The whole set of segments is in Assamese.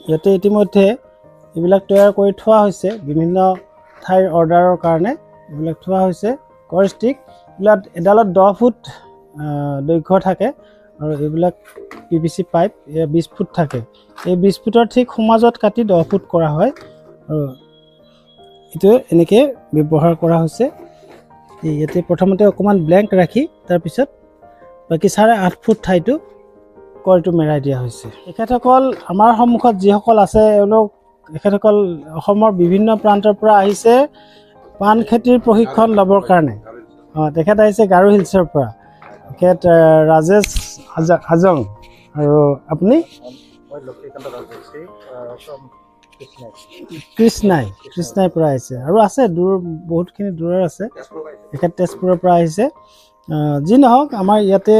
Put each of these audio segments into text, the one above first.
ইয়াতে ইতিমধ্যে এইবিলাক তৈয়াৰ কৰি থোৱা হৈছে। বিভিন্ন ঠাইৰ অৰ্ডাৰৰ কাৰণে এইবিলাক থোৱা হৈছে। কৰ ষ্টিক এইবিলাক এডালত 10 ফুট দৈৰ্ঘ্য থাকে আৰু এইবিলাক পিভিচি পাইপ এয়া 20 ফুট থাকে। এই 20 ফুটৰ ঠিক সোমাজত কাটি 10 ফুট কৰা হয় আৰু এইটো এনেকৈ ব্যৱহাৰ কৰা হৈছে। এই ইয়াতে প্ৰথমতে অকণমান ব্লেংক ৰাখি তাৰপিছত বাকী 8.5 ফুট ঠাইটো কৰটো মেৰাই দিয়া হৈছে। তেখেতসকল আমাৰ সন্মুখত যিসকল আছে, এখেতসকল অসমৰ বিভিন্ন প্ৰান্তৰ পৰা আহিছে পাণ খেতিৰ প্ৰশিক্ষণ ল'বৰ কাৰণে। তেখেত আহিছে গাৰো হিলছৰ পৰা, তেখেত ৰাজেশ হাজং। আৰু আপুনি? মই লক্ষীকান্ত ৰাজবংশী ফ্ৰম কৃষ্ণাই। কৃষ্ণাইৰ পৰা আহিছে। আৰু আছে দূৰ, বহুতখিনি দূৰৰ আছে। তেখেত তেজপুৰৰ পৰা আহিছে। যি নহওক, আমাৰ ইয়াতে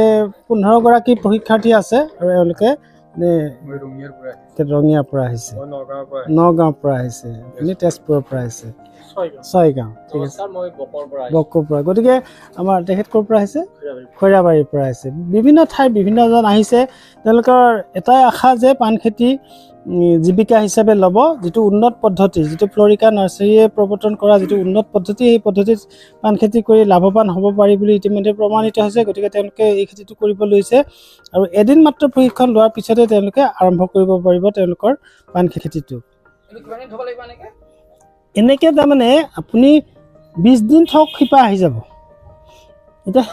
15গৰাকী প্ৰশিক্ষাৰ্থী আছে আৰু এওঁলোকে মানে মই ৰঙিয়াৰ পৰা আহিছোঁ। তেখেত ৰঙিয়াৰ পৰা আহিছে। মই নগাঁৱৰ পৰা। নগাঁৱৰ পৰা আহিছে। আপুনি তেজপুৰৰ পৰা আহিছে? ছয়গাঁও, ঠিক আছে। নমস্কাৰ, মই বকৰ পৰা। বকৰ পৰা। গতিকে আমাৰ তেখেত ক'ৰ পৰা আহিছে? খৈৰাবাৰীৰ পৰা আহিছে। বিভিন্ন ঠাইৰ বিভিন্নজন আহিছে। তেওঁলোকৰ এটাই আশা যে পাণ খেতি জীৱিকা হিচাপে ল'ব। যিটো উন্নত পদ্ধতি, যিটো ফ্লৰিকা নাৰ্চাৰীয়ে প্ৰৱৰ্তন কৰা যিটো উন্নত পদ্ধতি, সেই পদ্ধতিত পাণ খেতি কৰি লাভৱান হ'ব পাৰি বুলি ইতিমধ্যে প্ৰমাণিত হৈছে। গতিকে তেওঁলোকে এই খেতিটো কৰিব লৈছে আৰু এদিন মাত্ৰ প্ৰশিক্ষণ লোৱাৰ পিছতে তেওঁলোকে আৰম্ভ কৰিব পাৰিব তেওঁলোকৰ পাণ খেতিটো। এইটো কিমান দিন থ'ব লাগিব এনেকে? এনেকৈ তাৰমানে আপুনি 20 দিন থওক, শিপা আহি যাব। এতিয়া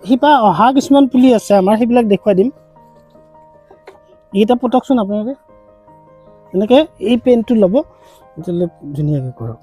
শিপা অহা কিছুমান পুলি আছে আমাৰ, সেইবিলাক দেখুৱাই দিম। এইকেইটা পতকচোন আপোনালোকে। এনেকৈ এই পেনটো ল'ব, তেতিয়াহ'লে ধুনীয়াকৈ কৰক।